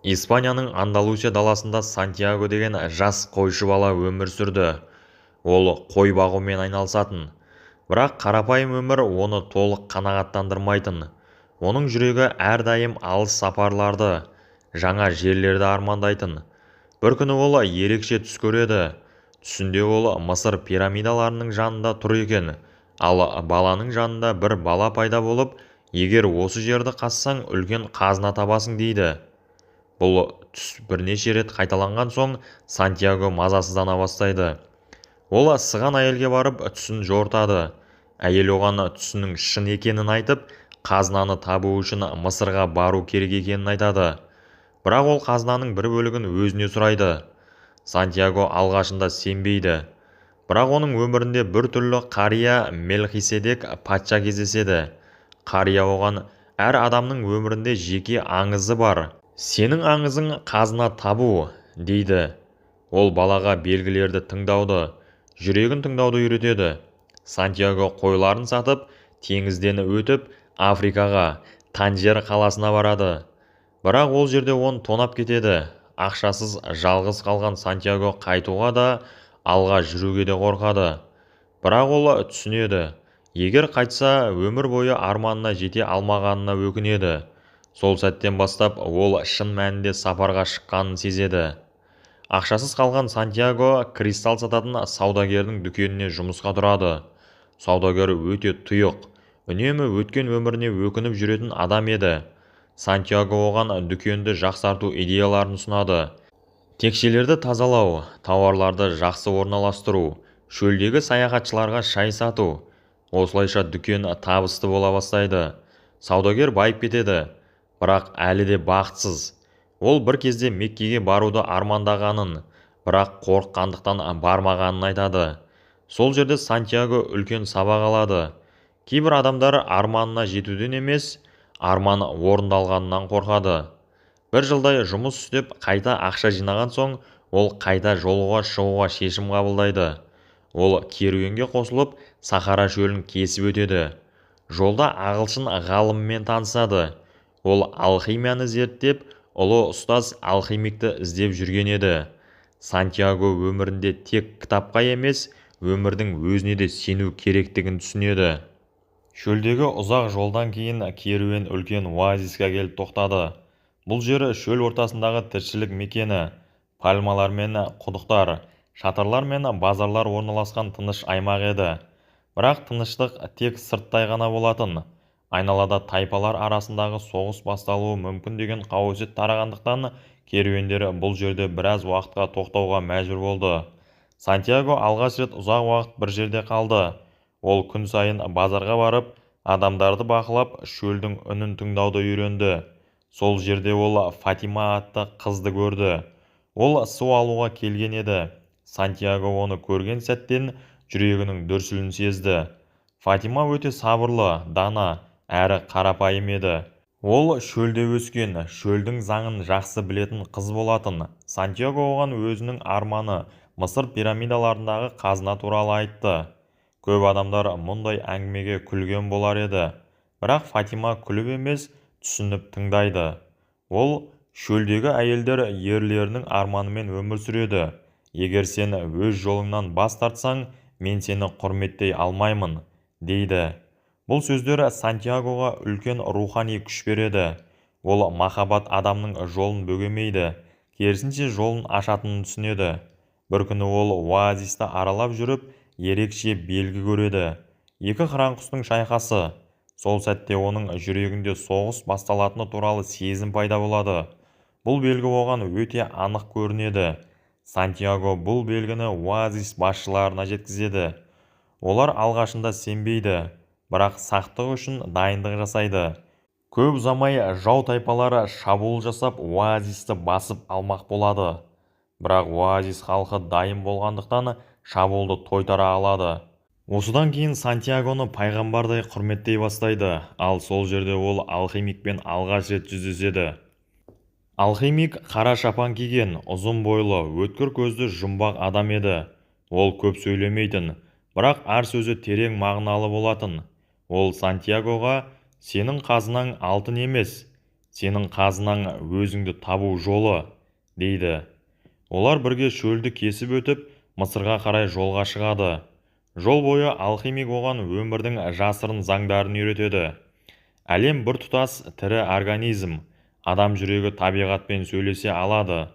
Испанияның Андалусия даласында Сантьяго деген жас қойшы бала өмір сүрді. Ол қой бағумен айналысатын. Бірақ қарапайым өмір оны толық қанағаттандырмайтын. Оның жүрегі әрдайым алыс сапарларды, жаңа жерлерді армандайтын. Бір күні ол ерекше түс көреді. Түсінде ол Мысыр пирамидаларының жанында тұр екен. Ал баланың жанында бір бала пайда болып, егер осы жерді қазсаң, үлкен қазына табасың дейді. Бұл түс бірнеше рет қайталанған соң Сантьяго мазасыздана бастайды. Ол сыған әйелге барып, түсін жорытады. Әйел оған түсінің шын екенін айтып, қазынаны табу үшін Мысырға бару керек екенін айтады. Бірақ ол қазынаның бір бөлігін өзіне сұрайды. Сантьяго алғашында сенбейді. Бірақ оның өмірінде бір түрлі қария Мелхиседек патша кездеседі. Қария оған әр адамның өмірінде жеке аңызы бар. Сенің аңызың қазына табу, дейді. Ол балаға белгілерді тыңдауды, жүрегін тыңдауды үйретеді. Сантьяго қойларын сатып, теңізден өтіп, Африкаға, Танжер қаласына барады. Бірақ ол жерде оны тонап кетеді. Ақшасыз жалғыз қалған Сантьяго қайтуға да, алға жүруге де қорқады. Бірақ ол түсінеді, егер қайтса, өмір бойы арманына жете алмағанына өкінеді. Сол сәттен бастап ол шын мәнінде сапарға шыққанын сезеді. Ақшасыз қалған Сантьяго кристалл сататын саудагердің дүкеніне жұмысқа тұрады. Саудагер өте тұйық, үнемі өткен өміріне өкініп жүретін адам еді. Сантьяго оған дүкенді жақсарту идеяларын ұсынады. Текшелерді тазалау, тауарларды жақсы орналастыру, шөлдегі саяхатшыларға шай сату. Осылайша дүкен табысты бола бастайды. Саудагер байып кетеді, бірақ әлі де бақытсыз. Ол бір кезде Меккеге баруды армандағанын, бірақ қорыққандықтан бармағанын айтады. Сол жерде Сантьяго үлкен сабақ алады. Кейбір адамдар арманына жетуден емес, арман орындалғанынан қорқады. Бір жылдай жұмыс істеп, қайта ақша жинаған соң, ол қайта жолға шығуға шешім қабылдайды. Ол керуенге қосылып, Сахара шөлін кесіп өтеді. Жолда ағылшын ғалымымен танысады. Ол алхимияны зерттеп, ұлы ұстаз алхимикті іздеп жүрген еді. Сантьяго өмірінде тек кітапқа емес, өмірдің өзіне де сену керектігін түсінеді. Шөлдегі ұзақ жолдан кейін керуен үлкен оазиске келіп тоқтады. Бұл жер шөл ортасындағы тіршілік мекені, пальмалар мен құдықтар, шатырлар мен базарлар орналасқан тыныш аймақ еді. Бірақ тыныштық тек сырттай ғана болатын. Айналада тайпалар арасындағы соғыс басталуы мүмкін деген қауесет тарағандықтан керуендер бұл жерде біраз уақытқа тоқтауға мәжбүр болды. Сантьяго алғаш рет ұзақ уақыт бір жерде қалды. Ол күн сайын базарға барып, адамдарды бақылап, шөлдің үнін тыңдауды үйренді. Сол жерде ол Фатима атты қызды көрді. Ол су алуға келген еді. Сантьяго оны көрген сәттен жүрегінің дүрсілін сезді. Фатима өте сабырлы, дана, әрі қарапайым еді. Ол шөлде өскен, шөлдің заңын жақсы білетін қыз болатын. Сантьяго оған өзінің арманы Мысыр пирамидаларындағы қазына туралы айтты. Көп адамдар мұндай әңгімеге күлген болар еді. Бірақ Фатима күліп емес, түсініп тыңдайды. Ол шөлдегі әйелдер ерлерінің арманымен өмір сүреді. Егер сен өз жолыңнан бас тартсаң, мен сені құрметтей алмаймын, дейді. Бұл сөздер Сантьягоға үлкен рухани күш береді. Ол махаббат адамның жолын бөгемейді, керісінше жолын ашатынын түсінеді. Бір күні ол оазисті аралап жүріп, ерекше белгі көреді. Екі қыран құстың шайқасы. Сол сәтте оның жүрегінде соғыс басталатыны туралы сезім пайда болады. Бұл белгі оған өте анық көрінеді. Сантьяго бұл белгіні оазис басшыларына жеткізеді. Олар алғашында сенбейді, бірақ сақтық үшін дайындық жасайды. Көп ұзамай жау тайпалары шабуыл жасап, оазисті басып алмақ болады. Бірақ оазис халқы дайын болғандықтан шабуылды тойтара алады. Осыдан кейін Сантьягоны пайғамбардай құрметтей бастайды, ал сол жерде ол алхимикпен алғаш рет жүздеседі. Алхимик қара шапан киген, ұзын бойлы, өткір көзді жұмбақ адам еді. Ол көп сөйлемейтін, бірақ әр сөзі терең мағыналы болатын. Ол Сантьягоға, сенің қазынаң алтын емес, Сенің қазынаң өзіңді табу жолы, дейді. Олар бірге шөлді кесіп өтіп, Мысырға қарай жолға шығады. Жол бойы алхимик оған өмірдің жасырын заңдарын үйретеді. Әлем біртұтас тірі организм. Адам жүрегі табиғатпен сөйлесе алады.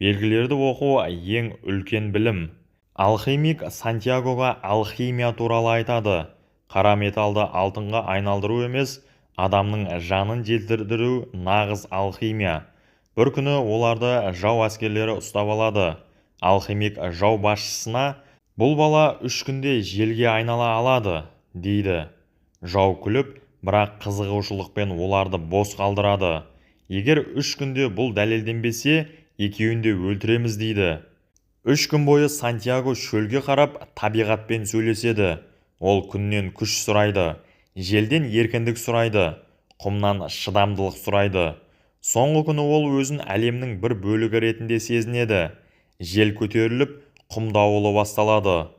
Белгілерді оқу ең үлкен білім. Алхимик Сантьягоға алхимия туралы айтады. Қара металды алтынға айналдыру емес, адамның жанын жетілдіру нағыз алхимия. Бір күні оларды жау әскерлері ұстап алады. Алхимик жау басшысына: «Бұл бала 3 күнде желге айнала алады», – дейді. Жау күліп, бірақ қызығушылықпен оларды бос қалдырады. Егер 3 күнде бұл дәлелденбесе, екеуін де өлтіреміз, дейді. 3 күн бойы Сантьяго шөлге қарап, табиғатпен сөйлеседі. Ол күннен күш сұрайды, желден еркіндік сұрайды, құмнан шыдамдылық сұрайды. Соңғы күні ол өзін әлемнің бір бөлігі ретінде сезінеді. Жел көтеріліп, құм дауылы басталады.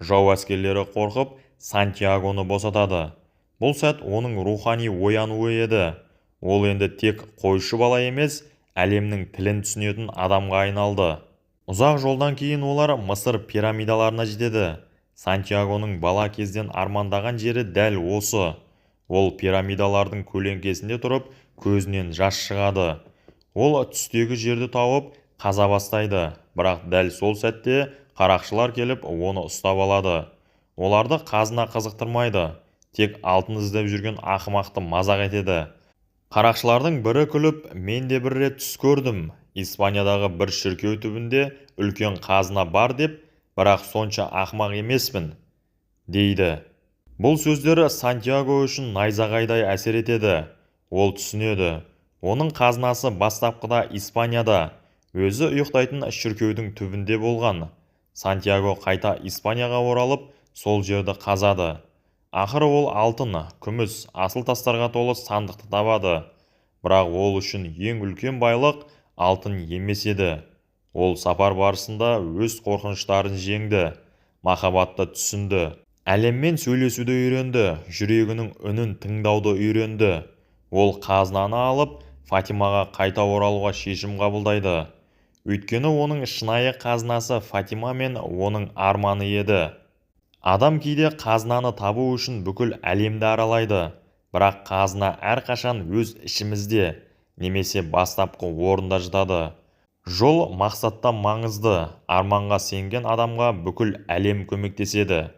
Жау әскерлері қорқып, Сантьягоны босатады. Бұл сәт оның рухани оянуы еді. Ол енді тек қойшы бала емес, әлемнің тілін түсінетін адамға айналды. Ұзақ жолдан кейін олар Мысыр пирамидаларына жетеді. Сантьягоның бала кезден армандаған жері дәл осы. Ол пирамидалардың көлеңкесінде тұрып, көзінен жас шығады. Ол түстегі жерді тауып, қаза бастайды. Бірақ дәл сол сәтте қарақшылар келіп, оны ұстап алады. Оларды қазына қызықтырмайды, тек алтын іздеп жүрген ақымақты мазақ етеді. Қарақшылардың бірі күліп: «Мен де бір рет түс көрдім, Испаниядағы бір шіркеу түбінде үлкен қазына бар деп, бірақ сонша ақымақ емеспін», – дейді. Бұл сөздер Сантьяго үшін найзағайдай әсер етеді. Ол түсінеді: оның қазынасы бастапқыда Испанияда, өзі ұйықтайтын шіркеудің түбінде болған. Сантьяго қайта Испанияға оралып, сол жерді қазады. Ақыры ол алтын, күміс, асыл тастарға толы сандықты табады. Бірақ ол үшін ең үлкен байлық алтын емес еді. Ол сапар барысында өз қорқыныштарын жеңді, махаббатты түсінді, әлеммен сөйлесуді үйренді, жүрегінің үнін тыңдауды үйренді. Ол қазынаны алып, Фатимаға қайта оралуға шешім қабылдайды. Өйткені оның шынайы қазынасы Фатима мен оның арманы еді. Адам кейде қазынаны табу үшін бүкіл әлемді аралайды. Бірақ қазына әрқашан өз ішімізде немесе бастапқы орында жатады. Жол мақсаттан маңызды. Арманға сенген адамға бүкіл әлем көмектеседі.